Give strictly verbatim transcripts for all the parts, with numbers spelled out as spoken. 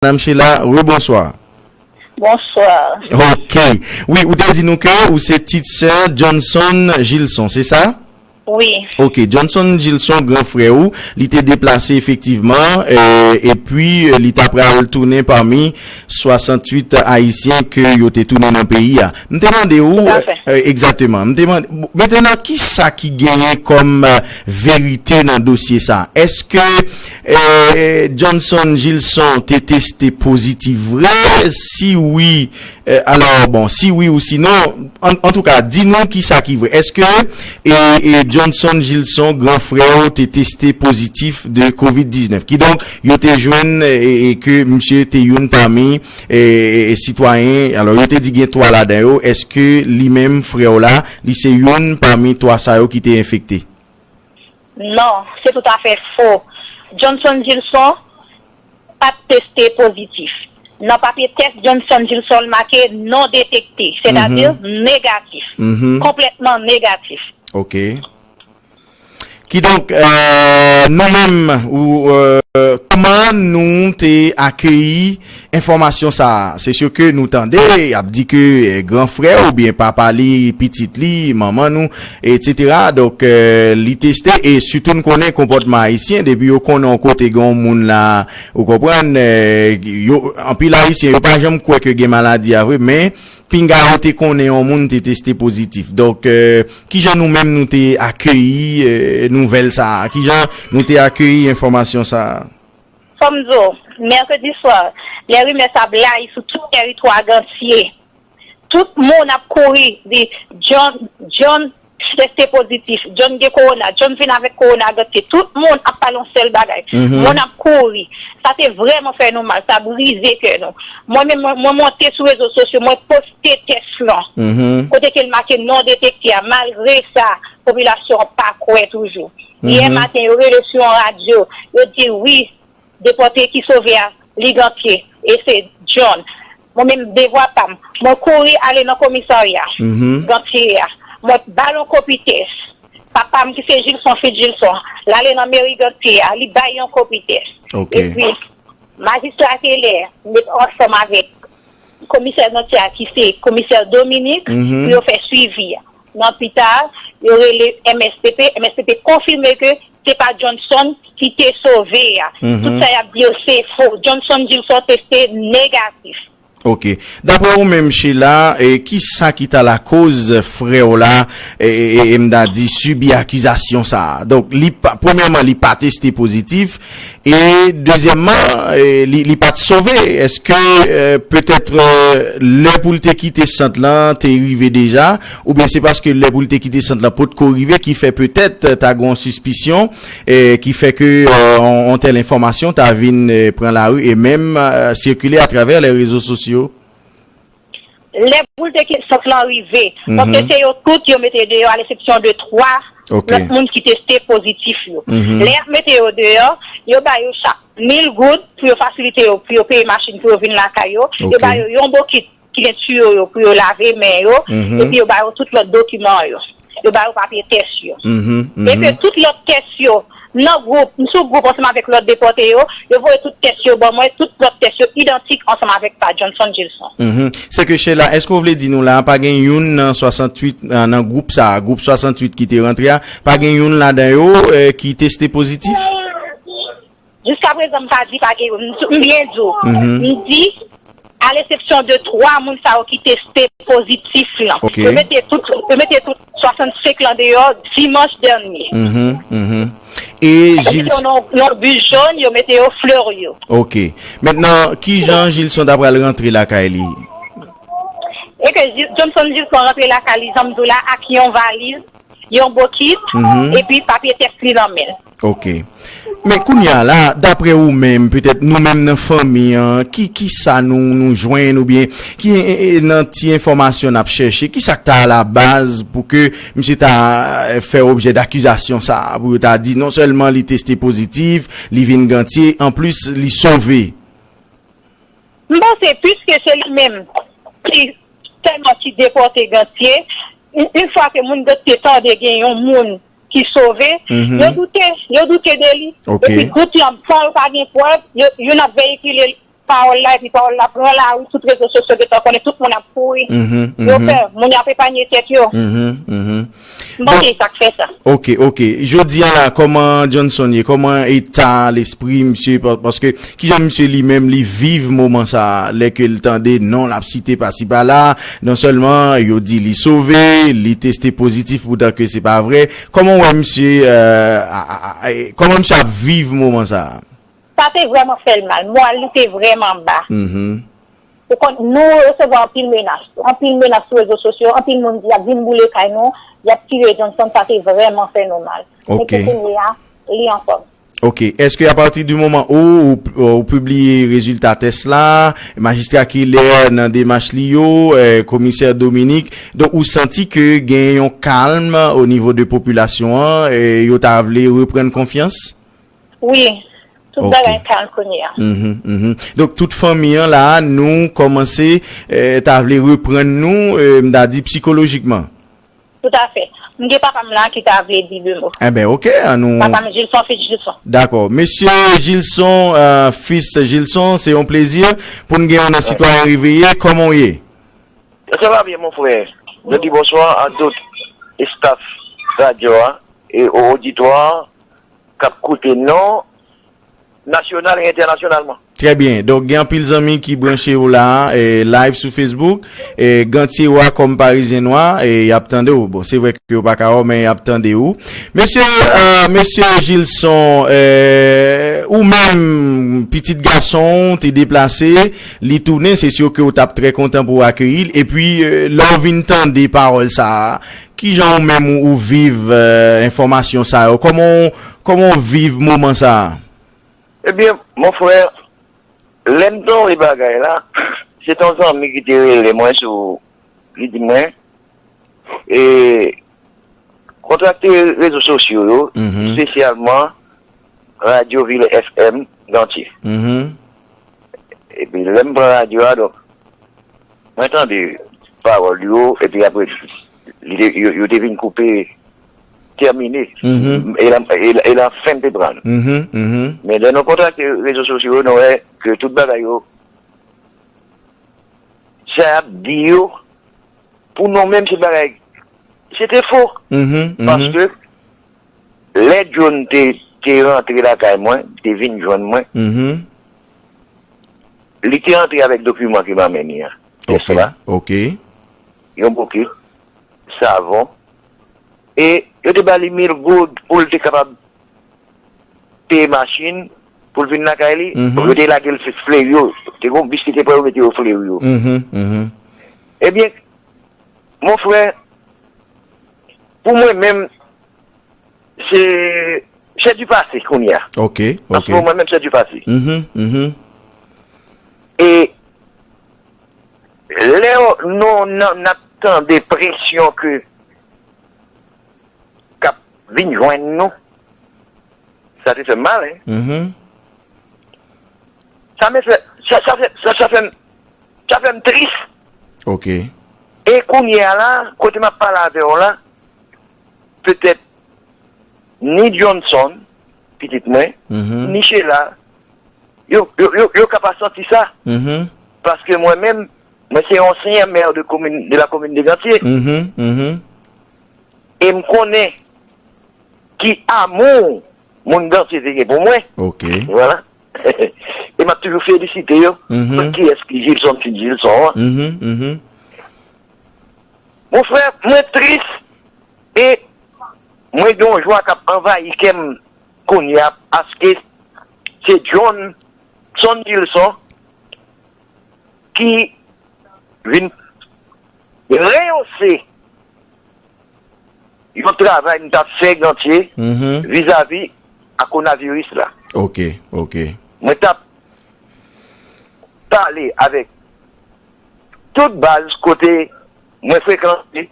Madam Sheila, rebonswa. Bonswa. Ok. Wi, ou te di nou ke ou se tit sè Johnson Gilson, se sa? Wi. Ok, Johnson Gilson, gran frè ou, li te deplase efektivman, eh, epi, eh, li ta pral tounen pami swasanntuit Ayisyen ke yo te tounen nan peyi a. M te mande ou, Toutafè. Eh, egzakteman, m te mande, mentnan, ki sa ki genyen kòm, eh, verite nan dosye sa? Èske, eh, Johnson Gilson te teste pozitif vre? Si wi, eh, alò, bon, si wi ou sinon, an, antouka, di nou ki sa ki vre. Èske, eh, eh, Johnson Gilson, gran frè ou, te teste pozitif de kovid diznèf? Kidonk, yo te jwenn, eh, eh, ke misye te youn pami, eh, eh, eh, sitwayen, alò, yo te di gen twa ladan yo, èske li menm, frè w la, li se youn pami twa sa yo ki te enfekte? Non, se toutafè fo. Johnson Gilson pa t teste pozitif. Nan papye tès Johnson Gilson make non detekte, sètadi Mhm. negatif. Mhm. Konplètman negatif. Ok. Kidonk, eh, nou menm, ou, eh, kòman nou te akeyi enfòmasyon sa a? Se si ke nou tande, y ap di ke, eh, gran frè oubyen papa li, pitit li, manman nou, etsetera. Donk, eh, li teste, e sitou n konnen konpòtman ayisyen, depi yo konnen yon kote gen yon moun la, ou konprann, eh, yo, anpil ayisyen, yo pa janm kwè ke gen maladi a vre, men pinga yo te konnen yon moun te teste pozitif. Donk, eh, kijan nou menm nou te akeyi, eh, nouvèl sa a? Kijan nou te akeyi enfòmasyon sa a? Fò m di w, mèkredi swa, lè rimè sa ap blayi sou tout tèritwa Gantye, tout moun ap kouri di John, John teste pozitif, John gen kowona, John vin avèk kowona Gantye. Tout moun ap pale yon sèl bagay. Mhm. Moun ap kouri. Sa te vrèman fè nou mal, sa brize kè nou. Mwen menm, mwen, mwen monte sou rezo sosyo, mwen poste tès lan. Mhm. Kote ke l make non detekte a, malgre sa, popilasyon an pa kwè toujou. Yè Mhm. maten, yo rele sou yon radyo, yo di wi, depòte ki sove a, li Gantye, e se John. Mwen menm, devwa pa m, mwen kouri ale nan komisarya Mhm. Gantye a. Mwen ba l yon kopi tès. Papa m ki se Gilson, fi Gilson, l ale nan meri Gantye a, li bay yon kopi tès. Ok. Epi, majistra Keller met ansanm avèk komisè Gantye a, ki se komisè Dominique, Mhm. pou yo fè swivi a. Nan pita, yo rele M S P P, M S P P konfime ke se pa Johnson ki te sove a. Mhm. Tout sa y ap di yo se fo. Johnson Gilson teste negatif. Ok. Daprè ou menm, Sheila, e, ki sa ki ta lakoz frè w la, e, e, e, e m ta di, sibi akizasyon sa a? Donk, li pa, premyèman, li pa teste pozitif, e dezyèmman, e, li, li pa t sove. Èske, e, petèt, e, lè pou l te kite sant lan te rive deja, oubyen se paske lè pou l te kite sant lan potko rive ki fè petèt, e, ta gen yon sispisyon, e, ki fè ke, e, on, on tèl enfòmasyon ta vin, e, pran lari e menm, e, sikile atravè lè rezo sosyo? Lè pou l te kite sant lan rive, Mhm. paske se yo tout yo mete deyò, a lesepsyon de twa Ok. lòt moun ki teste pozitif yo. Mhm. Lè y ap mete yo deyò, yo ba yo chak mil goud pou yo fasilite yo, pou yo peye machin pou yo vin lakay yo. Yo Ok. ba yo yon bokit ki gen tiyo yo pou yo lave men yo, Mhm. epi yo ba yo tout lòt dokiman yo. Yo ba yo papye tès yo. Mhm, mhm. Epi tout lòt tès yo, nan gwoup, m sou gwoup ansanm avèk lòt depòte yo, yo voye tout tès yo ban mwen, tout lòt tès yo idantik ansanm avèk pa Johnson Gilson. Mhm. Se ke Sheila, èske w vle di nou la, pa gen youn nan swasanntuit, nan, nan gwoup sa a, gwoup swasanntuit ki te rantre a, pa gen youn ladan yo, eh, ki teste pozitif? Jiska prezan, m pa di pa gen youn. M, m byen di w. Mhm. M di, a lesepsyon de twa moun sa yo ki teste pozitif lan. Ok. Yo mete tout, yo mete tout swasannsenk lan deyò dimanch dènye. Mhm, mhm. E Yo mete Gilson yo nan, nan bis jòn, yo mete yo Fleurieau. Ok. Mentnan, ki jan Gilson ta pral rantre lakay li? E ke Gil-, Johnson Gilson rantre lakay li, jan m di w la, ak yon valiz, yon bokit, Mhm. epi papye tès li nan men l. Ok. Men kounye a la, daprè ou menm, petèt nou menm nan fanmi an, ki, ki sa nou, nou jwenn oubyen ki, e, e, nan ti enfòmasyon n ap chèche, ki sa k ta alabaz pou ke misye ta, e, fè objè dakizasyon sa a, pou yo ta di non sèlman li teste pozitif, li vin Gantye, anplis li sove? M panse, piske se li menm ki sèlman ki depòte Gantye, yon, yon fwa ke moun Gantye tande gen yon moun ki sove, Mhm. yo doute, yo doute de li. Ok. Epi dout lan, san yo pa gen prèv, yo, youn ap veyikile pawòl la, epi pawòl la pran lari, tout rezo sosyo gentan konnen, tout moun ap kouri. Mhm, yo mhm. Pè, moun yo ap epanye tèt yo. Mhm, mhm. M panse sa k fè sa. Ok, ok. Jodi a la, kòman Johnson ye? Kòman eta lespri misye? Pa- Paske, kijan misye li menm, li viv moman sa a? Lè ke l tande non l ap site pasi pala, non sèlman yo di li sove, li teste pozitif poutan ke se pa vre. Kòman w wè misye, euh, a- a- a- e- kòman misye ap viv moman sa a? Sa te vrèman fè l mal. Moral li te vrèman ba. Mhm. Ou konn, nou resevwa anpil menas tou. Anpil menas sou rezo sosyo, anpil moun di y ap vin boule kay nou, y ap tire Johnson, sa te vrèman fè nou mal. Men Ok. Pou kounye a, li anfòm. Ok. Èske apati di moman ou, ou, ou pibliye rezilta tès la, majistra Keller nan demach li yo, eh, komisè Dominique, donk ou santi ke gen yon kalm o nivo de popilasyon an, eh, yo ta vle reprann konfyans? Wi, tout Ok. Bagay kalm kounye a. Mhm, mhm. Donk, tout fanmi an la, nou kòmanse, eh, ta vle reprann nou, eh, m ta di psikolojikman. Toutafè. M gen papa m la ki ta vle di de mo. Enben, ok, an nou Papa m Gilson, fils Gilson. Dakò. Mesye Gilson, euh, fils Gilson, se yon plezi pou n gen yon nan Sitwayen Reveye. Kòman w ye? Ça va bien, mon frère. Je dis bonsoir à tout staff radio, hein, et au auditoire k ap koute nou, nasyonal e entènasyonalman. Trè byen. Donk, gen anpil zanmi ki branche w la, eh, live sou Facebook, eh, Gantye Wa kòm Parizyen Nwa, eh, y ap tande w. Bon, se vre ke yo pa ka wè w, men y ap tande w. Mesye, euh, mesye Gilson, eh, ou menm, pitit gason w te deplase, li tounen, se si ke w t ap trè kontan pou w akeyi l. Epi, eh, lè w vin tande pawòl sa a, kijan ou menm ou, ou viv, eh, enfòmasyon sa yo? Kòman w, kòman w viv moman sa a? Ebyen, mon frè, lè m tonbe bagay la, se t on zanmi ki te rele mwen sou, li di mwen, e, kontrakte rezo sosyo yo, Mhm. Espesyalman Radyo Vil F M Gantye. Mhm. Epi lè m pran radyo a, donk, mwen tande pawòl yo, epi apre, li te- yo, yo te vin koupe, tèmine. Mhm. E la, e la, e la fen te pran. Mhm, mhm. Men lè nou kontakte rezo sosyo yo, nou wè ke tout bagay yo, sa y ap di yo, pou nou menm, se bagay, se te fo. Mhm, mhm. Paske lè John te, te rantre lakay mwen, te vin jwenn mwen, Mhm. li te antre avèk dokiman ke m amenn li an. Ok, Tès la, ok. Yon bouke, savon, e yo te ba li mil goud pou l te kapab peye machin pou l vin lakay li. Mhm. Yo te lage l sou Fleuryo. Te gen yon bis ki te pran yo mete yo Fleuryo. Mhm, mhm. Ebyen, mon frè, pou mwen menm, se, se du passé kounye a. Ok, ok. An se moman menm, se du passé. Mhm, mhm. E lè nou, n ap tande presyon ke k ap vin jwenn nou, sa te fè m mal, hein. Mhm. Sa me fè, sa, sa fè, sa, sa fè m, sa fè m tris. Ok. E kounye a la, kote m ap pale avè w la, petèt ni Johnson, pitit mwen, Mhm. ni Sheila, yo, yo, yo, yo ka pa santi sa. Mhm. Paske mwen menm, mwen se ansyen mè de komin, de la komin de Gantye. Mhm, mhm. E m konnen ki amou moun Gantye te gen pou mwen. Ok. Vwala. E m ap toujou felisite yo. Mhm. Pou kiyès ki Gilson, ti Gilson an. Mhm, mhm. Mon frè, mwen tris e mwen gen yon jwa k ap anvayi kè m kounye a, paske se Johnson Gilson ki vin reyose yon travay m t ap fè Gantye Mhm. vizavi a konaviris la. Ok, ok. Mwen t ap pale avèk tout baz kote mwen frekante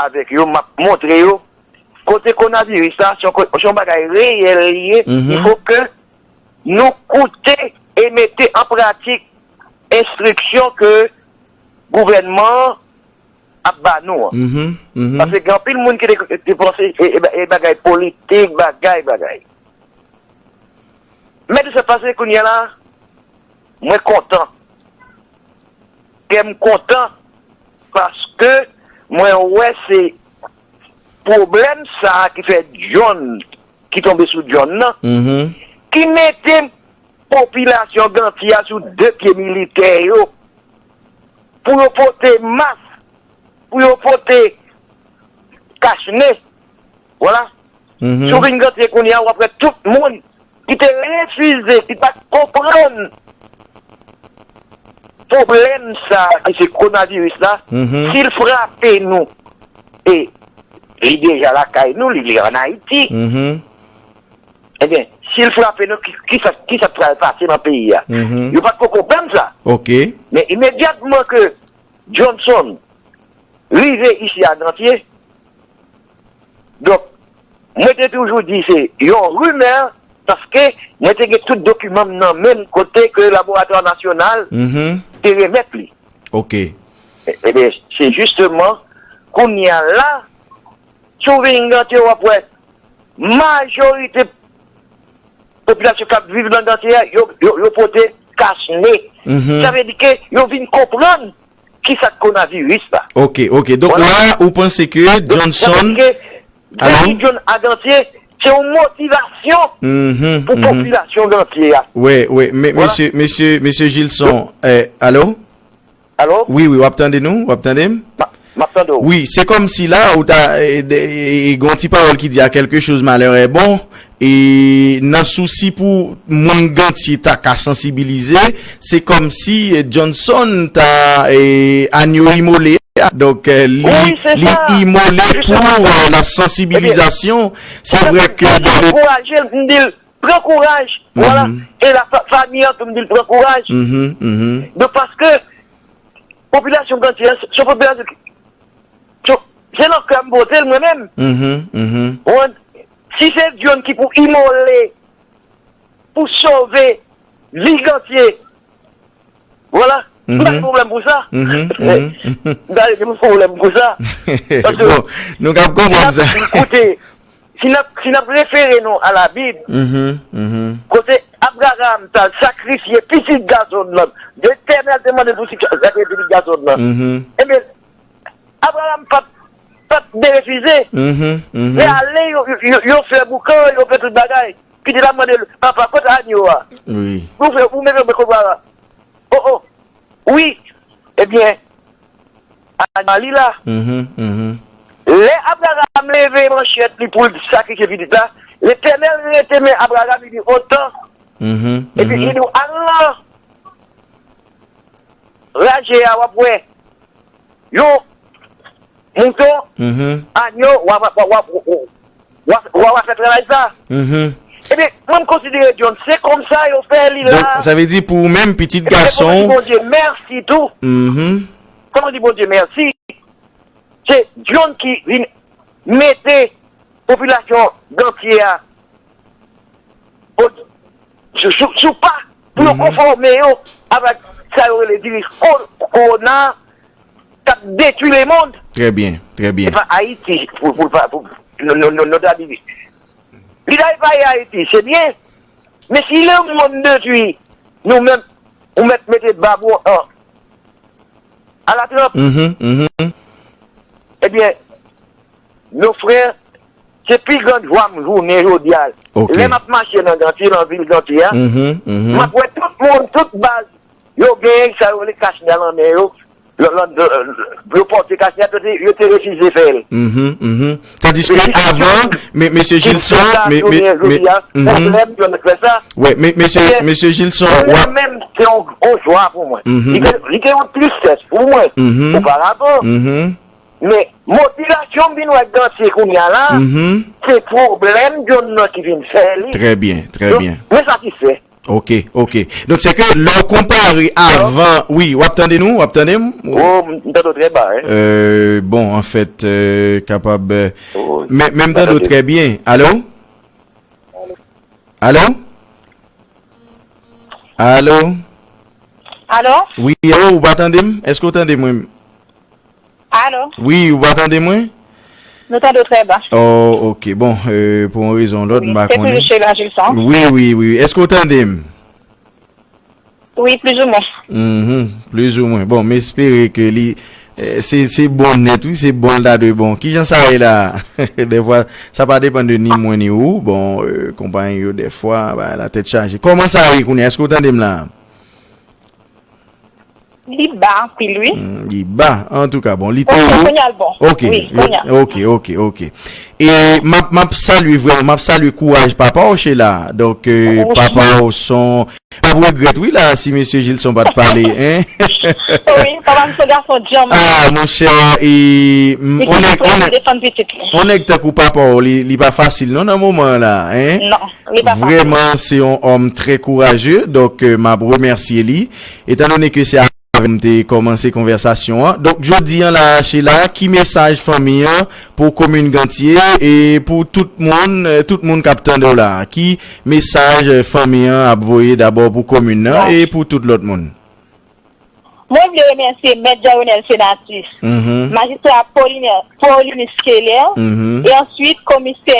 avèk yo, m ap montre yo kote konaviris la, se yon ko- se yon bagay reyèl li ye. Mhm. Il faut que nou koute e mete an pratik enstriksyon ke gouvènman an ap ba nou an. Mhm, mhm. Paske gen anpil moun ki te, te panse e, e, e bagay politik, bagay, bagay. Men sa k pase kounye a la, mwen kontan. Kè m kontan paske mwen wè se pwoblèm sa a ki fè John, ki tonbe sou John nan, ki mete popilasyon Gantye a sou de pye militè yo pou yo pote mas, pou yo pote kachne. Vwala. Si w vin Gantye kounye a, w ap wè tout moun ki te refize, ki pa t konprann pwoblèm sa a ki se kowonaviris la, si l frape nou, e li deja lakay nou, li, li ann Ayiti. Ebyen, si l frape nou, ki, ki sa, ki sa k pral pase nan peyi a? Yo pa t ko konprann sa. Men imedyatman ke Johnson rive isi a Gantye, donk, mwen te toujou di se yon rimè, paske mwen te gen tout dokiman m nan men m kote ke Laboratwa Nasyonal te remèt li. Ebyen, se jisteman kounye a la, si w vin Gantye, w ap wè majorite popilasyon k ap viv nan Gantye a, yo, yo, yo pote kachne. Sa vle di ke yo vin konprann ki sa k kowonaviris la. Ok, ok. Donk la, ou panse ke Johnson. Donk, sa vle di ke John a Gantye, se yon motivasyon pou popilasyon Gantye a. Wi, wi. Men, mesye, mesye, mesye Gilson, eh, alo? Alo? Wi, wi, w ap tande nou? W ap tande m? M ap tande w. Wi, se kòmsi la, ou ta, e, de, e, e, gen yon ti pawòl ki di à quelque chose malheur est bon. E nan sousi pou moun Gantye ta ka sansibilize, se kòmsi, e, Johnson ta, e, anyo imole a. Donk, e, li, li imole pou, e, la sansibilizasyon. Se vre ke dan le. Ankouraje l, m di l, pran kouraj. Vwala. E la fa-, fanmi an tou, m di l pran kouraj. Donk, paske popilasyon Gantye a, se, se yon popilasyon ki, se, se nan kè m pote l mwen menm. Ou konprann? Si se John ki pou imole, pou sove vi Gantye, vwala. M pa gen pwoblèm pou sa. M pa gen pwoblèm pou sa. Paske bon, nou kab konprann sa. Koute, si n ap, si n ap refere nou a Labib, kote Abraram t al sakrifye pitit gason l lan, Letènèl te mande l pou sakrifye pitit gason l lan. Ebyen, Abraram pa t, pa t derefize. Men ale, yo, yo, yo, yo fè boukan, yo fè tout bagay. Pitit la mande l, "Papa, kote anyo a?" Wi. Ou fè, ou mete boukan a. Oh, oh. Wi. Ebyen, anyo a li la. Lè Abraram leve manchèt li pou l sakrifye pitit la, Letènèl rete men Abraram, li di, "Otan." Epi li di, "Al nan raje a, w ap wè." Yo, mouton, anyo, w a, w a, w a, w a, w a, w a fè travay sa. Ebyen, mwen, m konsidere John, se konsa yo fè li la. Donk, sa vle di pou ou menm, pitit gason w. Ebyen, fò nou di Bondye mèsi tou. Fò nou di Bondye mèsi. Se John ki vin mete popilasyon Gantye a sou, sou, sou pa pou yo konfòme yo avèk sa yo rele viris ko-, kowona k ap detwi lemonn. Trè byen, trè byen. Se pa Ayiti pou, pou, pou, pou nou, nou, nou, nou ta di. Li ta pa Ayiti, se byen. Men si lemonn detwi, nou menm, ou mèt mete bab ou an alatranp. Ebyen, nos frères, se pi gran jwa m jounen jodi a. Lè m ap mache nan Gantye, nan vil Gantye a, m ap wè tout moun, tout baz, yo gen sa yo rele kachne a nan men yo. Yo, yo, yo pòte kachne a, yo te, yo te refize fè l. Tandiske avan, men, mesye Gilson, men, men, men, pwoblèm, yo fè sa. Wi, men, mesye, mesye Gilson, mwen menm, se yon gwo jwa pou mwen. Li te, li te yon tristès pou mwen, oparavan. Men motivasyon m vin wè Gantye kounye a la, se pwoblèm John nan ki vin fè li. Trè byen, trè byen. Donk, mwen satisfè. Ok, ok. Donk, se ke lè w konpare avan, wi, w ap tande nou, w ap tande m? Oh, m tande w trè ba, wi. Euh, bon, anfèt, euh, kapab, euh, men, men m tande w trè byen. Alo? Alo? Alo? Alo? Wi, alo, ou pa tande m? Èske w tande mwen? Alo? Wi, ou pa tande mwen? Nou tande w trè ba. Oh, ok. Bon, euh, pou yon rezon ou lòt, m pa konnen. Wi, se toujou Sheila Gilson. Wi, wi, wi. Èske w tande m? Wi, plizoumwen. Mhm, plizoumwen. Bon, m espere ke li, eh, se, se bon nèt, wi, se bon l ta dwe bon. Kijan sa ye la? Dèfwa, sa pa depann de ni mwen ni ou. Bon, eh, konpayi yo, dèfwa, ba, la tèt chaje. Kòman sa ye kounye a? Èske w tande m la? Li ba anpil, wi. Hmm, li ba. Antouka, bon, li te wo. Kounye a l bon. Ok, wi, kounye a. Ok, ok, ok. E m ap, m ap salye vrèman, m ap salye kouraj papa w, Sheila. Donk, eh, papa w son, m ap regrèt, wi, la, si mesye Gilson pa t pale, en? Wi, papa m se gason djanm. Ah, monchè, e, m, on nèg, on nèg, on nèg tankou papa w, li, li pa fasil, non, nan moman la, en? Non, li pa fasil. Vrèman, se yon òm trè kouraje, donk, eh, m ap remèsye li, etandone ke se avè m te kòmanse konvèsasyon an. Donk, jodi an la, Sheila, ki mesaj fanmi an pou komin Gantye e pou tout moun, eh, tout moun k ap tande w la? Ki mesaj, eh, fanmi an ap voye dabò pou komin nan e pou tout lòt moun? Mwen vle remèsye Mèt Jean Renel Senatus, mhm, majistra Pauline, Paulinus Keller, mhm, e answit komisè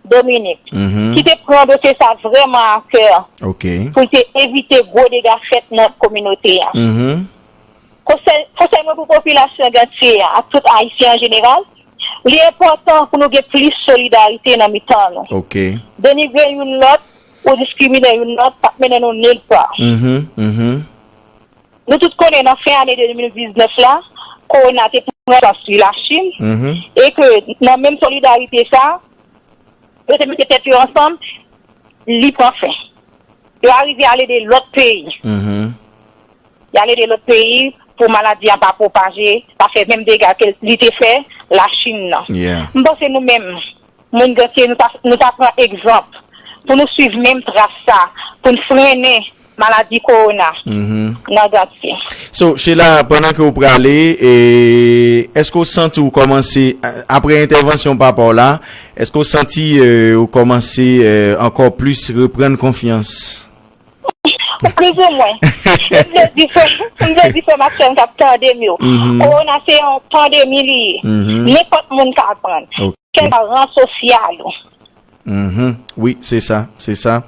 Dominique, mhm, ki te pran dosye sa vrèman a kè, ok, pou l te evite gwo dega fèt nan kominote a. Mhm. Konsèy, konsèy mwen pou popilasyon Gantye a ak tout Ayisyen an jeneral, li enpòtan pou nou gen plis solidarite nan mitan nou. Ok. Denigre youn lòt ou diskrimine youn lòt p ap mennen nou nil pa. Mhm, mhm. Nou tout konnen nan fen ane de mil diznèf la, kowona te pran chans li Lachin, mhm, e ke nan menm solidarite sa, yo te mete tèt yo ansanm, li pran fen. Yo arive al ede lòt peyi. Mhm. Y al ede lòt peyi pou maladi a pa pwopaje, pa fè menm dega ke li te fè Lachin nan. Yeah. M panse nou menm, moun Gantye, nou ta, nou ta pran egzanp pou nou swiv menm tras sa, pou n frennen maladi kowona, mhm, nan Gantye. So, Sheila, pandan ke w prale, e, èske w santi w kòmanse, a-, apre entèvansyon papa w la, èske w santi, e, w kòmanse, e, ankò plis reprann konfyans? Plizoumwen. M vle di frè, m vle di frè m ak sè m k ap tande m yo. Mhm. Kowona se yon pandemi li ye. Mhm. Nenpòt moun ka pran. Ok. Kèlkeswa ran sosyal ou. Mhm. Wi, se sa, se sa.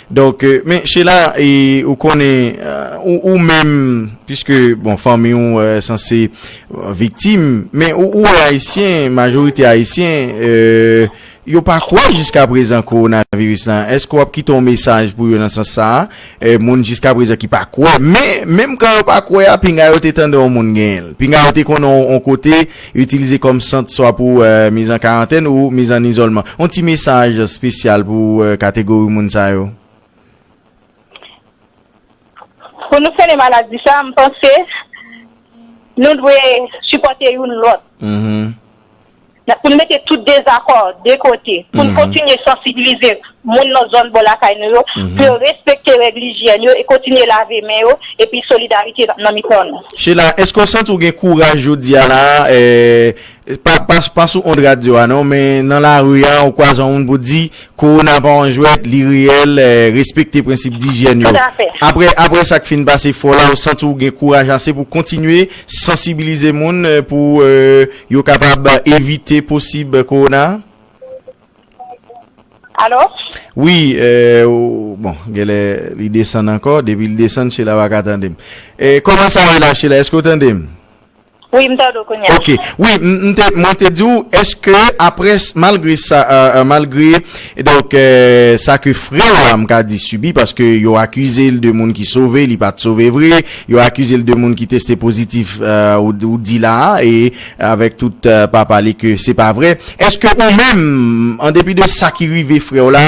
Donk, e, men Sheila, e, ou konnen, e, ou, ou menm, piske, bon, fanmi w, e, sanse, e, viktim, men ou, ou wè Ayisyen, majorite Ayisyen, e, yo pa kwè jiskaprezan kowonaviris la. Èske w ap kite yon mesaj pou yo nan sans sa a? E, moun jiskaprezan ki pa kwè. Men, menm kan yo pa kwè a, pinga yo te tande yon moun genyen l. Pinga yo te konnen yon, yon kote yo itilize kòm sant swa pou, e, miz an karantèn ou miz an izòlman. Yon ti mesaj espesyal pou, e, kategori moun sa yo. Pou nou frennen maladi sa, m panse nou dwe sipòte youn lòt. Mhm. Pou n mete tout dezakò de kote, pou n, mhm, kontinye sansibilize moun nan zòn bò lakay nou yo, mhm, pou yo respekte règ lijyèn yo e kontinye lave men yo, epi solidarite nan mitan nou. Sheila, èske w santi w gen kouraj jodi a la, e, pa, pa, pa sou ond radyo a non, men nan lari a, ou kwaze yon moun pou di, kowona pa yon jwèt, li reyèl, e, respekte prensip dijyèn yo. Toutafè. Apre, apre sa k fin pase fò la, ou santi w gen kouraj ase pou kontinye sansibilize moun, e, pou, e, yo kapab evite posib kowona? Alo? Wi, e, ou, bon, genlè li desann ankò, depi l desann, Sheila pa ka tande m. E, kòman sa ye la, Sheila? Èske w tande m? Wi, m tande w kounye a. Ok. Wi, m, m te, mwen te di w, èske apre, s-, malgre sa, e, e, malgre, donk, e, sa ke frè w la, m ka di, sibi, paske yo akize l de moun ki sove, li pa t sove vre, yo akize l de moun ki teste pozitif, e, ou, ou di la a, e avèk tout, e, papa li ke se pa vre. Èske ou menm, an depi de sa ki rive frè w la,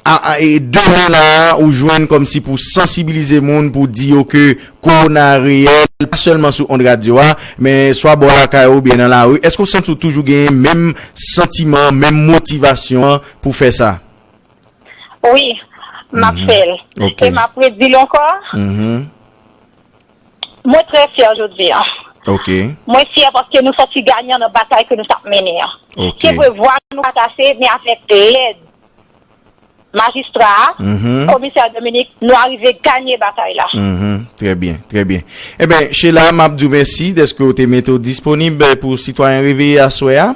a, a, e demen la a, ou jwenn kòmsi pou sansibilize moun, pou di yo ke kowona reyèl, pa sèlman sou ond radyo a, men swa bò lakay ou oubyen nan lari, èske w santi w toujou genyen menm santiman, menm motivasyon an pou fè sa? Wi, m ap fè l. Ok. E m ap redi l ankò. Mhm. Mwen trè fyè jodi a. Ok. Mwen fyè paske nou sòti ganyan nan batay ke nou t ap mennen an. Ok. Se vre, vwa nou pa t ase, men avèk lèd majistra a, komisè Dominique, nou arive ganye batay la. Trè byen, trè byen. Ebyen, Sheila, m ap di w mèsi dèske w te mete w disponib pou Sitwayen Reveye aswè a.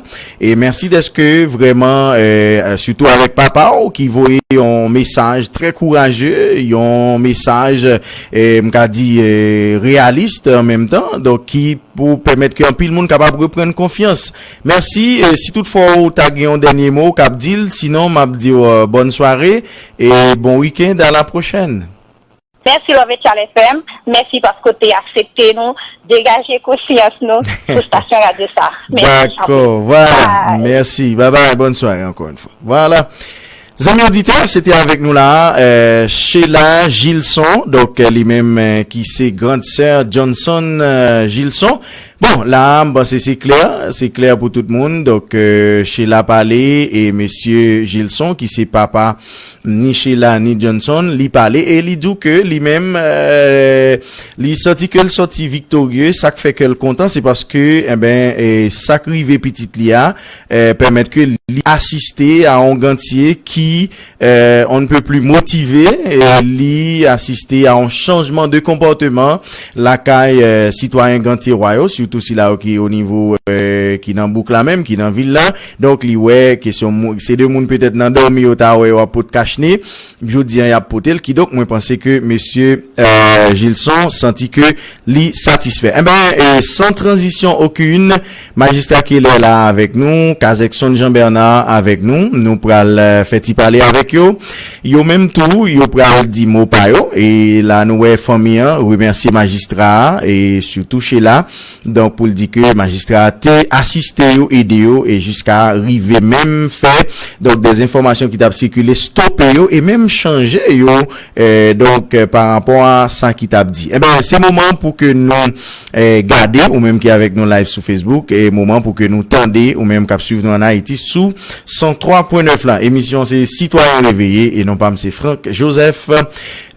E mèsi dèske vrèman, sitou avèk papa w ki voye yon mesaj trè kouraje, yon mesaj, m ka di, reyalis an menm tan, donk ki pou pèmèt ke anpil moun kapab reprann konfyans. Mèsi, e si toutfwa w ta gen yon dènye mo w kab di l, sinon m ap di w bòn sware e bon wikenn, a la pwochèn. Mèsi Love Chal F M, mèsi paske w te aksepte nou, degaje konsyans nou sou stasyon radyo sa. Mèsi Dakò, vwala. Mèsi, babay, bòn sware ankò yon fwa. Vwala. Zanmi oditè, se te avèk nou la, Sheila Gilson, donk li menm ki se grand sè Johnson Gilson. Bon, la a, m panse se klè, se klè pou tout moun. Donk, Sheila pale e mesye Gilson, ki se papa ni Sheila ni Johnson, li pale e li di w ke li menm, li santi ke l sòti viktorye. Sa k fè kè l kontan, se paske, enben, sa k rive pitit li a, pèmèt ke li asiste a yon gantye ki on ne peut plus motive, li asiste a yon chanjman de konpòteman lakay sitwayen gantye wa yo, sitou sila yo ki o nivo, ki nan bouk la menm, ki nan vil la. Donk li wè kesyon, se de moun petèt nan dòmi yo ta wè yo ap pot kachne, jodi a y ap pote l. Kidonk mwen panse ke mesye Gilson santi ke li satisfè. Enben, san tranzisyon okenn, majistra Keller la avèk nou, Kazèkson Jean Bernard avèk nou. Nou pral fè ti pale avèk yo. Yo menm tou, yo pral di mo pa yo. E la nou wè fanmi an remèsye majistra a e sitou Sheila. Donk pou l di ke majistra a te asiste yo, ede yo e jiska rive menm fè, donk, dèzenfòmasyon ki t ap sikile, stope yo e menm chanje yo, donk, pa rapò a sa ki t ap di. Enben, se moman pou ke nou gade, ou menm ki avèk nou live sou Facebook, e moman pou ke nou tande, ou menm k ap swiv nou ann Ayiti sou san twa pwen nèf la. Emisyon se Sitwayen Reveye e non pa m se Frank Joseph.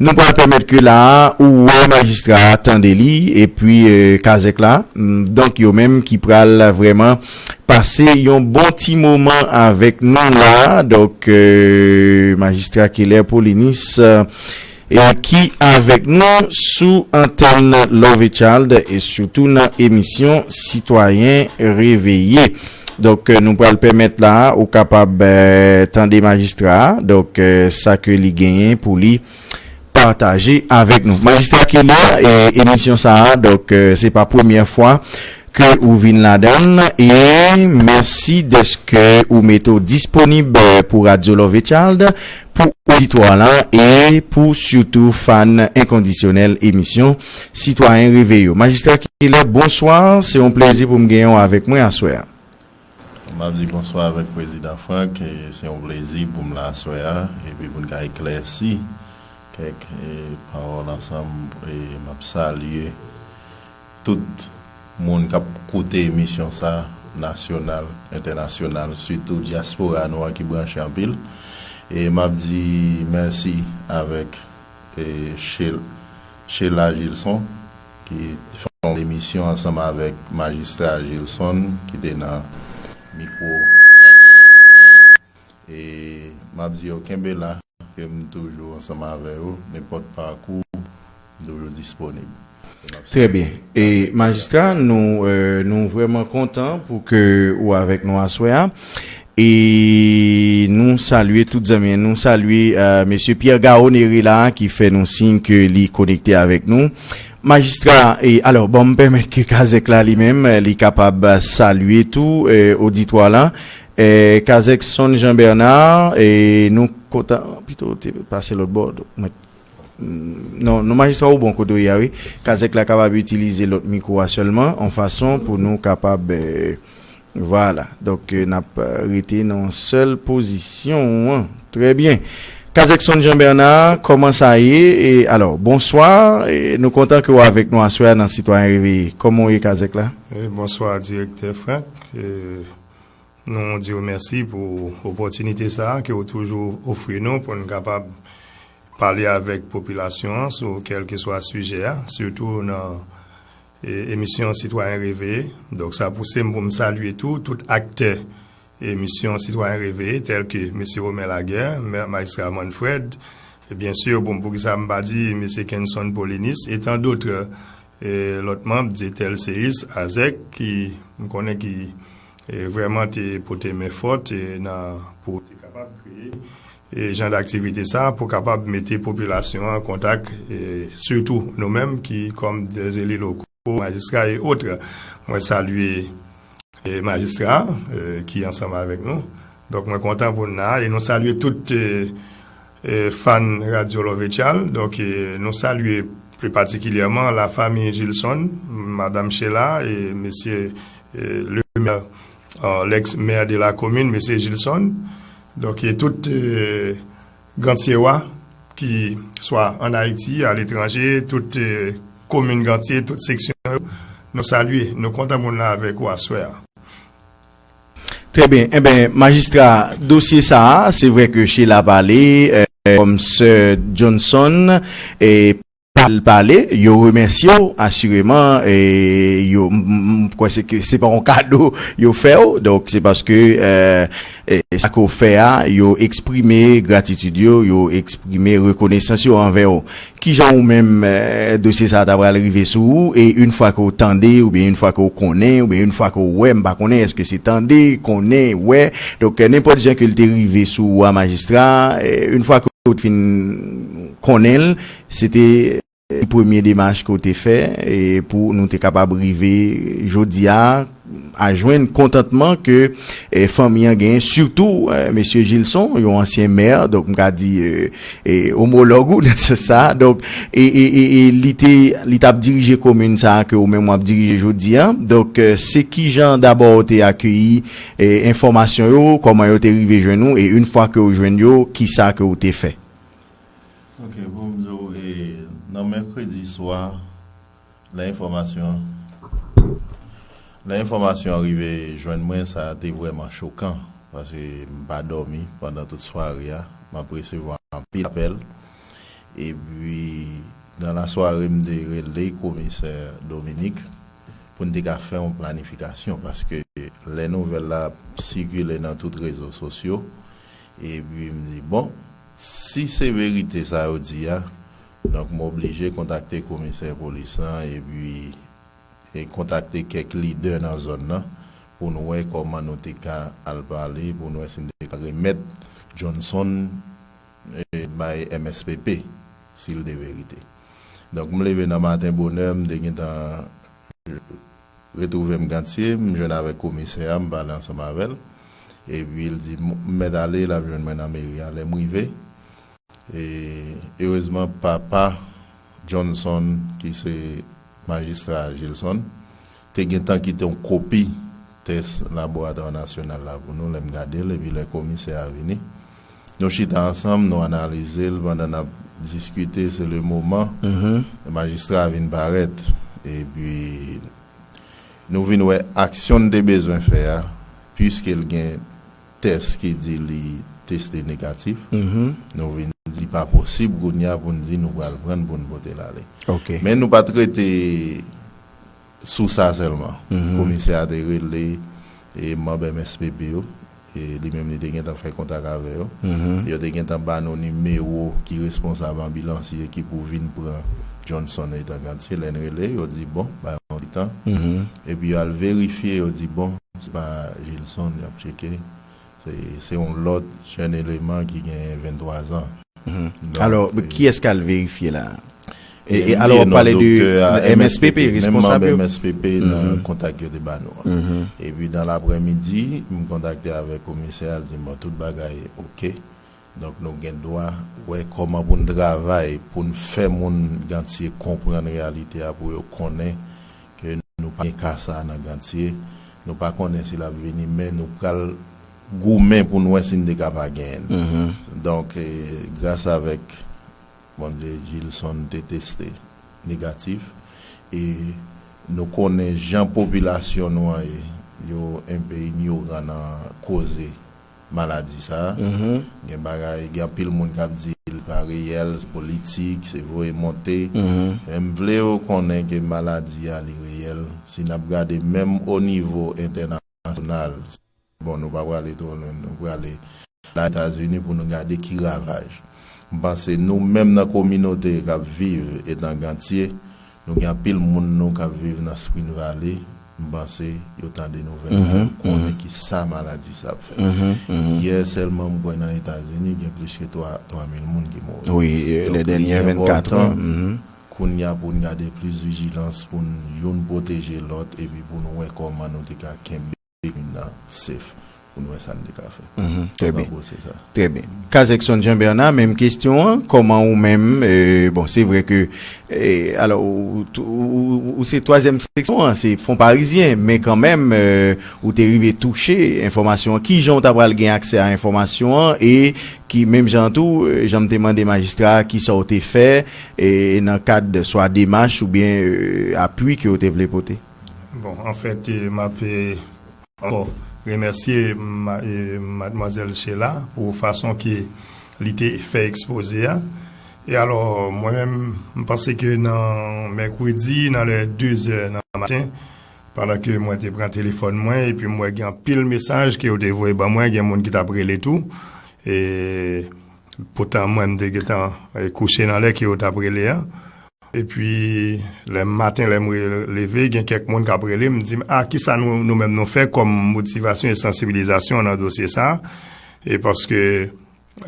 Nou pral pèmèt ke la a ou wè majistra a tande li epi kazèk la. Donk yo menm ki pral vrèman pase yon bon ti moman avèk nou la. Donk majistra Keller Polinis ki avèk nou sou antèn Love Child e sitou nan emisyon Sitwayen Reveye. Donk nou pral pèmèt la ou kapab tande majistra a, donk sa ke li genyen pou li pataje avèk nou. Majistra Keller, e emisyon sa a, donk se pa premyè fwa ke ou vin ladan l e mèsi dèske ou mete w disponib pou Radyo Love Child, pou oditwa la e pou sitou fan enkondisyonèl emisyon Sitwayen Reveye yo. Majistra Keller, bonswa, se yon plezi pou m genyen w avèk mwen aswè a. M ap di bonswa avèk Prezidan Frank, e se yon plezi pou m la aswè a epi pou n ka eklèsi kèk pawòl ansanm. E m ap salye tout moun k ap koute emisyon sa, nasyonal, entènasyonal, sitou dyaspora nou an ki branche anpil. E m ap di mèsi avèk Sheila Gilson ki fè yon emisyon ansanm avèk Majistra Gilson ki te nan mikwo. E m ap di yo kenbe la, ke m toujou ansanm avè yo, nenpòt pakou, m toujou disponib. Trè byen. E majistra, nou, nou vrèman kontan pou ke ou avèk nou aswè a. E nou salye tout zanmi an, nou salye mesye Pierre Garo Nere la ki fè nou siy ke li konekte avèk nou. Majistra, e alò, ban m pèmèt ke kazèk la li menm, li kapab salye tou oditwa la. Kazèk Sonn Jean Bernard, e nou kontan, pito te pase lòt bò, non, non, majistra ou bon kote w ye a wi. Kazèk la kapab itilize lòt mikwo a sèlman, yon fason pou nou kapab, vwala. Donk n ap rete nan yon sèl pozisyon an. Trè byen. Kazèk Sonn Jean Bernard, kòman sa ye? E alò, bonswa. E nou kontan ke w avèk nou aswè a nan Sitwayen Reveye. Kòman w ye, Kazèk la? E bonswa, Direktè Frank. E nou di w mèsi pou opòtinite sa a ke w toujou ofri nou pou n kapab pale avèk popilasyon an sou kèlkeswa sijè a, sitou nan emisyon Sitwayen Reveye. Donk sa pouse m pou m salye tou, tout aktè e misyon Sitwayen Reveye, tèl ke mesye Romain Laguerre, mè- majistra Manfred, e byen si, bon, poukisa m pa di mesye Kenson Paulinus, e tan dòt, e lòt manm, Dietel Ceis, Azèk, ki m konnen ki e, vrèman te pote men fòt e, nan, pou te kapab kreye e, jan daktivite sa, pou kapab mete popilasyon an kontak, e, sitou nou menm ki kòm de zeli loko, majistra e otre. Mwen salye e, majistra e, ki ansanm avèk nou. Donk, mwen kontan pou n la e nou salye tout e, e, fan Radyo Love Etchal. Donk, e, nou salye pli patikilyèman lafanmi Gilson, Madanm Sheila e mesye e, le mè, e, lèks mè de la komin, mesye Gilson. Donk, e tout e, Gantyewa, ki swa ann Ayiti, aletranje, tout e, komin Gantye, tout seksyon yo, nou salye, nou kontan pou n la avèk ou aswè a. Trè byen. Enben, majistra, dosye sa a, se vre ke Sheila pale, e, kòm sè Johnson, e, pale, pale, yo remèsye w, asireman, e, yo, m, m, m kwè se ke se pa yon kado yo fè w, donk se paske, e, e, sa ke w fè a, yo eksprime gratitid yo, yo eksprime rekonesans yo anvè w. Kijan ou menm, e, dosye sa a ta pral rive sou ou, e yon fwa ke w tande, oubyen yon fwa ke w konnen, oubyen yon fwa ke w wè, m pa konnen, èske se tande, konnen, wè, donk, e, nenpòt jan ke l te rive sou ou a, majistra, e, yon fwa ke w fin konnen l, se te, e, premye demach ke w te fè, e, pou nou te kapab rive jodi a, a jwenn kontantman ke, e, fanmi an genyen, sitou, e, mesye Gilson, yon ansyen mè, donk m ka di, e, e, omològ ou nan sans sa a. Donk, e, e, e, e li te, li t ap dirije komin sa a ke ou menm w ap dirije jodi a. Donk, e, se kijan dabò w te akeyi, e, enfòmasyon yo, kòman yo te rive jwenn ou, e yon fwa ke w jwenn yo, kisa ke w te fè? Ok, pou m di w, e, nan mèkredi swa, lè enfòmasyon, lè enfòmasyon an rive jwenn mwen, sa te vrèman chokan, paske m pa dòmi pandan tout sware a, m ap resevwa anpil apèl. Epi, nan lasware, m te rele komisè Dominique pou n te ka fè yon planifikasyon, paske lè nouvèl la ap sikile nan tout rezo sosyo, epi m di, bon, si se verite sa yo di a, donk m oblije kontakte komisè polis lan, epi, e kontakte kèk lidè nan zòn nan, pou n wè kòman nou te ka al pale, pou n wè si n te ka remèt Johnson, e, bay M S P P, si l te verite. Donk, m leve nan maten bonè, m te gentan retwouve m Gantye, m jwenn avèk komisè a, m pale ansanm avè l. Epi l di m, m mèt ale, l ap jwenn mwen nan meri a lè m rive. E, erezman, papa Johnson, ki se majistra Gilson, te gentan kite yon kopi tès laboratwa nasyonal la pou nou, lè m gade l, epi lè komisè a vini. Nou chita ansanm, nou analize l pandan n ap diskite, se le moman majistra a vin parèt. Epi, nou vin wè aksyon n te bezwen fè a, piske l gen tès ki di li teste negatif, nou vin di li pa posib kounye a pou n di nou pral pran l pou n pote l ale. Men nou pa t rete sou sa sèlman. Komisè a te rele e manm M S P P yo, e li menm li te gentan fè kontak avè yo. Yo te gentan ba nou nimewo ki responsab anbilansye ki pou vin pran Johnson etan Gantye. Lè n rele, yo di, bon, ba yo yon ti tan. Epi yo al verifye, yo di, bon, se pa Gilson, y ap tcheke. Se, se yon lòt jèn eleman ki gen venntwa zan. Donk, alò, e, kiyès k al verifye la? E, e alò, w ap pale de M S P P, menm manm responsab yo? M S P P nan kontak yo te ba nou an. Epi, nan laprèmidi, m kontakte avèk komisè a, l di m, bon, tout bagay oke. Donk, nou gen dwa wè kòman pou n travay, pou n fè moun Gantye konprann reyalite a, pou yo konnen ke nou pa gen ka sa a nan Gantye. Nou pa konnen si l ap vini, men nou pral goumen pou n wè si n te ka pa genyen l. Donk, e, gras avèk Bondye, Gilson te teste negatif. E nou konnen jan popilasyon nou an ye, yo enpe inyoran nan koze maladi sa a. Gen bagay, gen anpil moun k ap di l pa reyèl, se politik, se voye monte. Men m vle yo konnen ke maladi a, li reyèl. Si n ap gade menm o nivo entènasyonal, Bon, nou pa prale twò lwen, nou prale Etazini pou nou gade ki ravaj. M panse nou menm nan kominote k ap viv etan Gantye, nou gen anpil moun nou k ap viv nan Spring Valley, m panse yo tande nouvèl la, yo konnen ki sa maladi sa ap fè. Yè sèlman m kwè nan Etazini gen plis ke twa, twa mil moun ki mouri. Wi, lè dènye vennkat è. Kounye a pou n gade plis vijilans, pou n youn pwoteje lòt, epi pou n wè kòman nou te ka kenbe komin nan safe, pou n wè sa n te ka fè. Trè byen. Trè byen. Kaz Exxon Jean Bernard, menm kesyon an, kòman ou menm, e, bon, se vre ke, e, alò, ou, ou, ou se twazyèm seksyon an, se Fon Parizyen, men kanmenm, e, ou te rive touche enfòmasyon an. Kijan ou ta pral gen aksè a enfòmasyon an e ki, menm jan tou, e, jan m te mande majistra a, kisa ou te fè, e, nan kad swa demach oubyen, e, apui ke ou te vle pote? Bon, anfèt, e, m ap, e, ankò remèsye ma-, e, madmwazèl Sheila pou fason ke li te fè ekspoze a. E alò, mwen menm, m panse ke nan mèkredi, nan lè de zè nan maten, pandan ke mwen te pran telefòn mwen, epi m wè gen anpil mesaj ke yo te voye ban mwen, gen moun ki t ap rele tou. E poutan mwen, m te gentan, e, kouche nan lè ke yo t ap rele a. Epi, lè maten, lè m re-, leve, gen kèk moun k ap rele m, di m, "A, kisa nou, nou menm nou fè kòm motivasyon e sansibilizasyon nan dosye sa a?" E paske,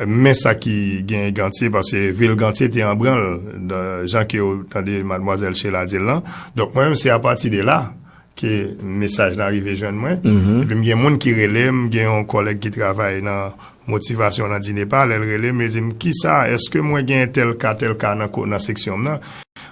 men sa ki gen Gantye, paske vil Gantye te an branl, dan, jan ke yo tande madmwazèl Sheila di l lan. Donk, mwen menm, se apati de la, ke mesaj la rive jwenn mwen. Epi m gen moun ki rele m, gen yon kòlèg ki travay nan motivasyon nan DINEPA, lè l rele m, li di m, "Kisa, èske mwen gen tèl ka, tèl ka nan ko-, nan seksyon m nan?"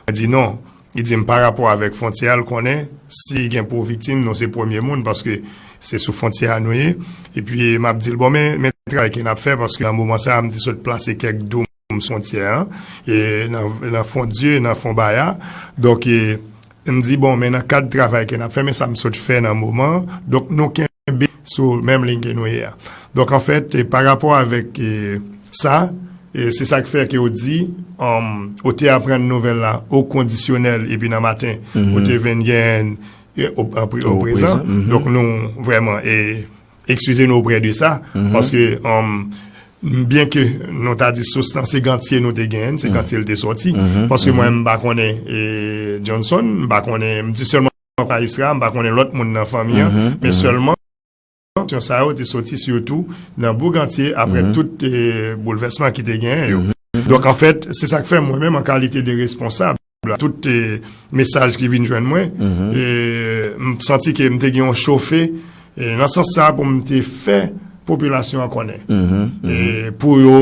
Mwen di, "Non." Li di m, "Pa rapò avèk fwontyè a, l konnen si gen pou viktim, nou se premye moun, paske se sou fwontyè a nou ye." Epi m ap di l, "Bon, men, men travay ke n ap fè, paske nan moman sa a, m te sot plase kèk doum fwontyè an, e nan, nan Fondye, nan Fonbaya." Donk, e, m di, "Bon, men nan kad travay ke n ap fè, men sa m sot fè nan moman an." Donk, nou kenbe sou menm liy ke nou ye a. Donk, anfèt, e, pa rapò avèk, e, sa, e, se sa k fè ke yo di, um, ou te aprann nouvèl la o kondisyonèl, epi nan maten, ou te vin gen, e, o, an pre-, o prezan. Donk, nou vrèman, e, eskize nou oprè de sa, paske, um, byen ke nou ta di sous lan se Gantye nou te genyen, se Gantye l te sòti. Paske mwen, m pa konnen, e, Johnson, m pa konnen, m di sèlman Ayisra, m pa konnen lòt moun nan fanmi an, men sèlman, sa yo te sòti sitou nan Bougantye apre tout, e, boulvèsman ki te genyen yo. Donk, anfèt, se sa k fè mwen menm, an kalite de responsab, tout, e, mesaj ki vin jwenn mwen, e, m santi ke m te gen yon chofe, e, nan sans sa a pou m te fè popilasyon an konnen. E, pou yo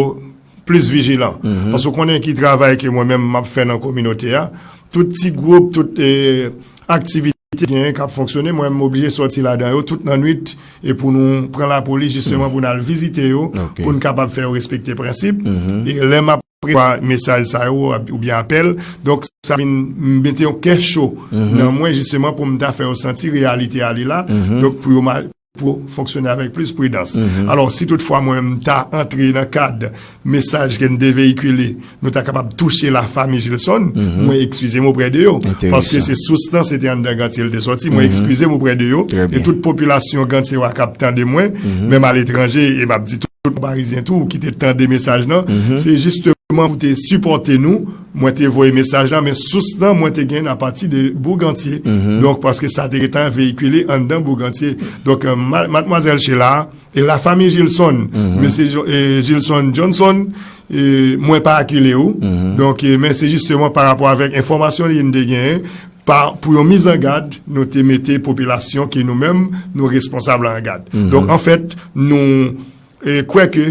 plis vijilan. Paske w konnen ki travay ke mwen menm m ap fè nan kominote a, tout ti gwoup, tout, e, aktivite genyen k ap fonksyone, mwen menm m oblije sòti ladan yo tout nan nwit, e pou nou pran lapolis jisteman pou n al vizite yo, pou n kapab fè yo respekte prensip. E lè m ap resevwa mesaj sa yo, oubyen apèl, donk sa vin mete yon kè cho nan mwen jisteman pou m ta fè yo santi reyalite a li la. Donk pou yo ma-, pou fonksyone avèk plis pridans. Alò, si toutfwa mwen menm m ta antre nan kad mesaj ke n te veyikile, nou ta kapab touche lafanmi Gilson, mwen eskize m oprè de yo. Paske se sous lan, se te anndan Gantye l te sòti, mwen eskize m oprè de yo. E tout popilasyon Gantye a k ap tande mwen, menm aletranje, e m ap di tout Parizyen tou, ki te tande mesaj lan, se jisteman pou te sipòte nou, mwen te voye mesaj lan, men sous lan, mwen te gen apati de Bougantye. Donk, paske sa te gentan veyikile anndan Bougantye. Donk, e, ma-, madmwazèl Sheila, e lafanmi Gilson, mesye Jo-, e, Gilson Johnson, e, mwen pa akile ou. Donk, e, men se jisteman pa rapò avèk enfòmasyon li n te genyen, pa, pou yon mizangad, nou te mete popilasyon ke nou menm, nou responsab la an gad. Donk, anfèt, nou, e, kwè ke,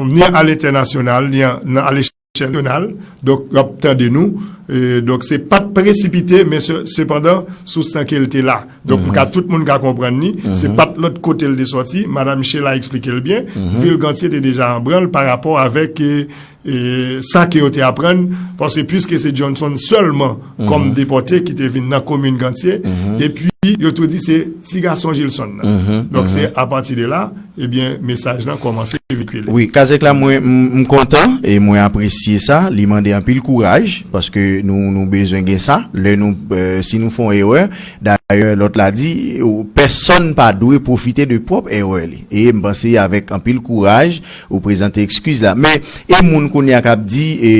ni alentènasyonal, ni an, nan alechèl nasyonal, donk, y ap tande nou. E, donk, se pa t presipite, men se, sepandan, sous lan ke l te la. Donk, m ka, tout moun ka konprann li. Se pa t lòt kote l te sòti. Madanm Sheila eksplike l byen. Vil Gantye te deja an branl pa rapò avèk, e, e, sa ke yo te aprann, paske piske se Johnson sèlman kòm depòte ki te vin nan komin Gantye, epi yo tou di se ti gason Gilson nan. Donk, se apati de la, ebyen, mesaj lan kòmanse vekile. Wi, Kazèk la, mwen, m m kontan e mwen apresye sa. Li mande anpil kouraj, paske nou, nou bezwen gen sa. Lè nou, euh, si nou fè yon erè, dayè, lòt la di, ou- pèsonn pa dwe pwofite de pwòp erè li. E m panse avèk anpil kouraj, ou prezante ekskiz la. Men, e moun kounye a k ap di, e,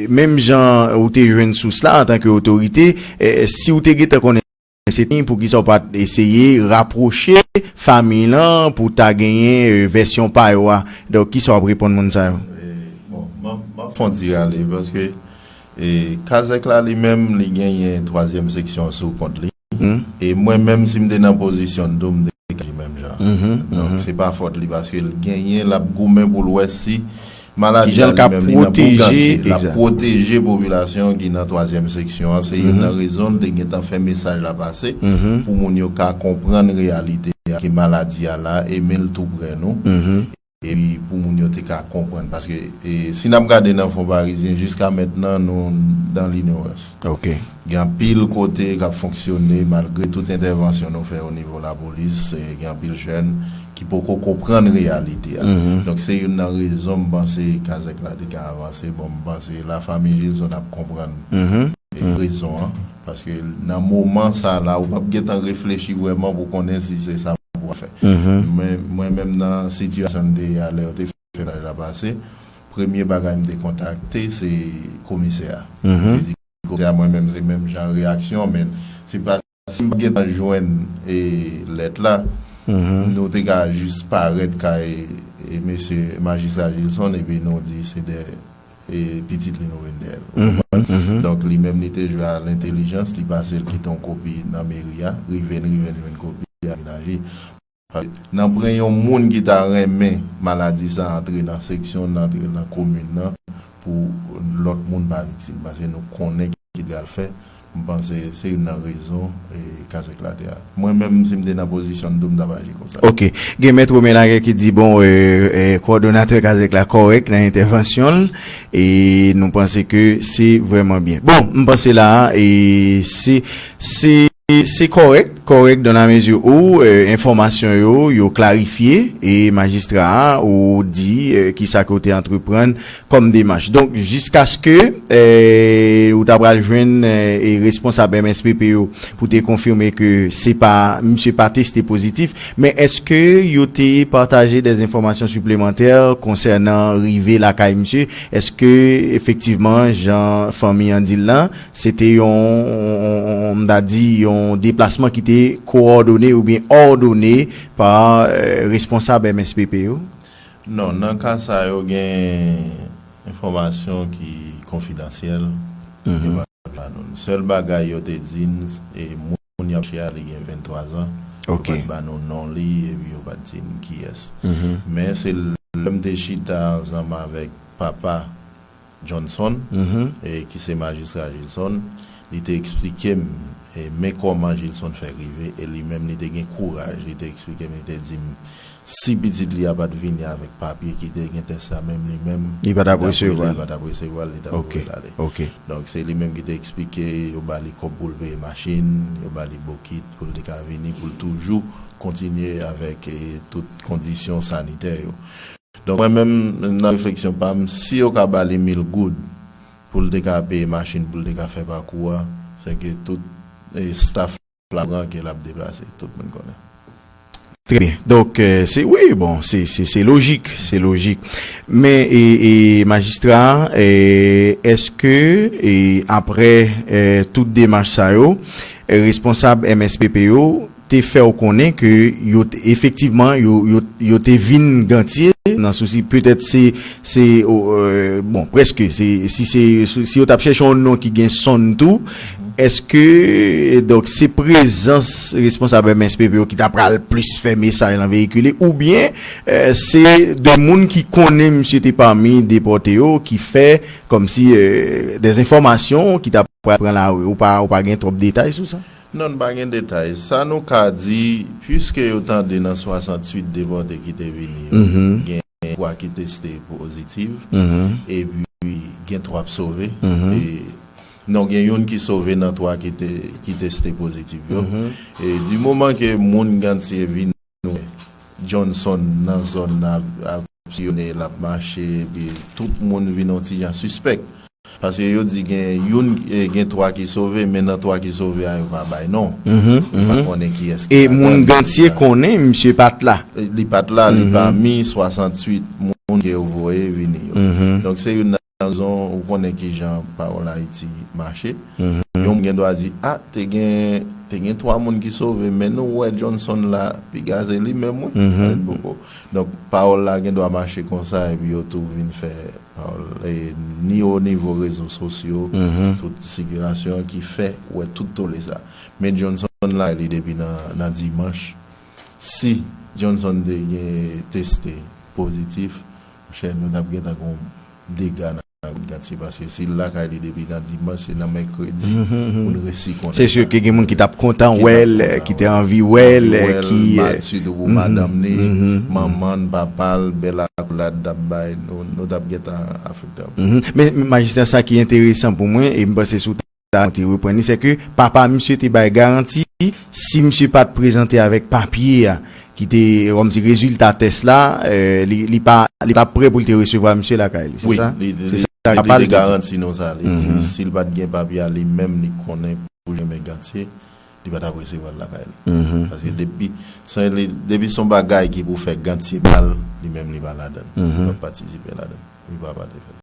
menm jan ou te jwenn sous la antanke otorite, e, si ou te gentan konnen se ti, poukisa w pa t eseye rapwoche fanmi lan pou ta genyen, e, vèsyon pa yo a? Donk, kisa w ap reponn moun sa yo? E, bon, m ap- m ap fè yon ti rale, paske, e, Kazèk la li menm, li genyen twazyèm seksyon sou kont li. E mwen menm, si m te nan pozisyon l tou, m te ka aji menm jan. Donk, se pa fòt li, paske l genyen, l ap goumen pou l wè si maladi a li menm, li nan bouk antye, l ap pwoteje popilasyon ki nan twazyèm seksyon an. Se youn nan rezon l te gentan fè mesaj la pase, pou moun yo ka konprann reyalite a, ke maladi a la, e men l tou prè nou. Epi pou moun yo te ka konprann, paske, e, si n ap gade nan Fon Parizyen, jiska mentnan, nou dans l'ignorance. Ok. Gen anpil kote k ap fonksyone, malgre tout entèvansyon nou fè o nivo lapolis, e, gen anpil jèn ki poko konprann reyalite a. Donk, se youn nan rezon m panse Kazèk la te ka avanse. Bon, m panse lafanmi Gilson ap konprann, e, rezon an. Paske nan moman sa la, ou p ap gentan reflechi vrèman pou konnen si se sa pou w fè. Mwen, mwen menm, nan sitiyasyon m te ye a, lè yo te fè mesaj la pase, premye bagay m te kontakte, se komisè a. M te di komisè a, mwen menm, se menm jan reyaksyon, men se pa si m pa gentan jwenn, e, lèt la, nou te ka jis parèt kay, e, mesye majistra Gilson, epi nou di se de, e, pitit li nou vin dèyè l. Donk, li menm, li te jwe a lentèlijans, li pase l kite yon kopi nan meri a, rive n, rive n jwenn kopi a, vin aji. Nan pran yon moun ki ta renmen maladi sa antre nan seksyon, antre nan komin nan, pou lòt moun pa viktim, paske nou konnen ki l pral fè. M panse se youn nan rezon, e, Kazèk la te a. Mwen menm, si m te nan pozisyon l tou, m t ap aji konsa. Ok. Gen Mèt Romen Lagè ki di, bon, e, e, kowòdonatè Kazèk la kòrèk nan entèvansyon l, e nou panse ke se vrèman byen. Bon, m panse la a, e se, se, se kòrèk, kòrèk dans la mesure où, e, enfòmasyon yo, yo klarifye, e majistra a, ou di, e, kisa ke w te antreprann kòm demach. Donk, jiskaske, e, ou ta pral jwenn, e, e responsab M S P P yo pou te konfime ke se pa, misye pa teste pozitif, men èske yo te pataje de enfòmasyon siplemantè konsènan rive lakay misye? Èske, efektivman, jan fanmi an di l lan, se te yon, yon, yon, m ta di, yon deplasman ki te kowòdone oubyen òdone pa, e, responsab M S P P yo? Non, nan ka sa yo gen enfòmasyon ki konfidansyèl. Yo pa t ba nou. Sèl bagay yo te di n, e moun y ap chèche a, li gen venntwa zan. Yo pa t ba nou non li, epi yo pa t di n kiyès. Men se lè m te chita ansanm avèk papa Johnson, e ki se majistra Gilson, li te eksplike m, e men kòman Gilson fè rive, e li menm li te gen kouraj, li te eksplike m, li te di m, si pitit li a pa t vini avèk papye ki te gen tès la, menm li menm, Li pa t ap resevwa l. Li pa t ap resevwa l, li t ap Ok, voye l ale. Ok. Donk, se li menm ki te eksplike, yo ba li kòb pou l peye machin, yo ba li bokit pou l te ka vini, pou l toujou kontinye avèk, e, tout kondisyon sanitè yo. Donk, mwen menm, nan refleksyon pa m, si yo ka ba li mil goud pou l te ka peye machin, pou l te ka fè pakou a, se ke tout, e, staff la pran ke l ap deplase, tout moun konnen. Trè byen. Donk, e, se, wi, bon, se, se, se lojik, se lojik. Men, e, e, majistra, e, èske, e, apre, e, tout demach sa yo, e, responsab M S P P yo te fè w konnen ke yo t-, efektivman, yo, yo, yo te vin gantye nan sousi, petèt se, se, o, e, bon, prèske, se, si se, si yo t ap chèche yon non ki gen Sonn tou, èske, donk, se prezans responsab M S P P yo ki ta pral plis fè mesaj lan veyikile, oubyen, e, se de moun ki konnen misye te pami depòte yo ki fè kòmsi, e, de enfòmasyon ki ta pral pran lari? Ou pa, ou pa gen twòp detay sou sa? Non, n pa gen detay. Sa nou ka di, piske yo tande nan swasanntuit depòte ki te vini yo, gen twa ki teste pozitif, epi gen twa k sove. E, non, gen youn ki sove nan twa ki te, ki teste pozitif yo. E, di moman ke moun gantye vin nou wè, Johnson nan zòn nan ap, ap siyone, l ap mache, epi tout moun vin yon ti jan sispèk. Paske yo di gen youn, eh, gen twa ki sove, men nan twa ki sove a, yo pa bay non. Yo pa konnen kiyès ki ladan. E moun Gantye konnen misye pa t la. Eh, li pa t la, li pami swasanntuit moun ke yo voye vini yo. Donk, se youn nan rezon, ou konnen ki jan pawòl Ayiti mache. Yon moun gen dwa di, a, te gen, te gen twa moun ki sove, men nou wè Johnson la, piga se li menm, wi. Donk, pawòl la gen dwa mache konsa, epi yo tou vin fè pawòl, e, ni o nivo rezo sosyo, tout sikilasyon ki fè wè tout tole sa. Men Johnson la, li depi nan, nan dimanch. Si Johnson te gen teste pozitif, monchè, nou t ap gentan gon dega nan Gantye, paske si l lakay li depi nan dimanch, se nan mèkredi pou n resi konnen. Se si ke gen moun ki t ap kontan wè l, ki te anvi wè l, ki, eh, mad sitou pou madanm li, manman l, papa l, bèl akoulad t ap bay, nou, nou t ap gentan afekte anpil. Men, men majistra, sa ki enteresan pou mwen, e m panse sou ta, nou te reprann li, se ke papa misye te bay garanti, si misye pa t prezante avèk papye a, ki te, kòmsi, rezilta tès la, eh, li, li pa, li pa prè pou l te resevwa misye lakay li. Se sa? Wi, li, li, li te garanti nou sa. Li di, si l pa t gen papye a, li menm, li konnen pou Jemè Gantye, li pa t ap resevwa l lakay li. Paske depi, se, li, depi se yon bagay ki pou fè Gantye mal, li menm, li pa ladan l. Li pa patisipe ladan l. Li pa, pa te fè sa.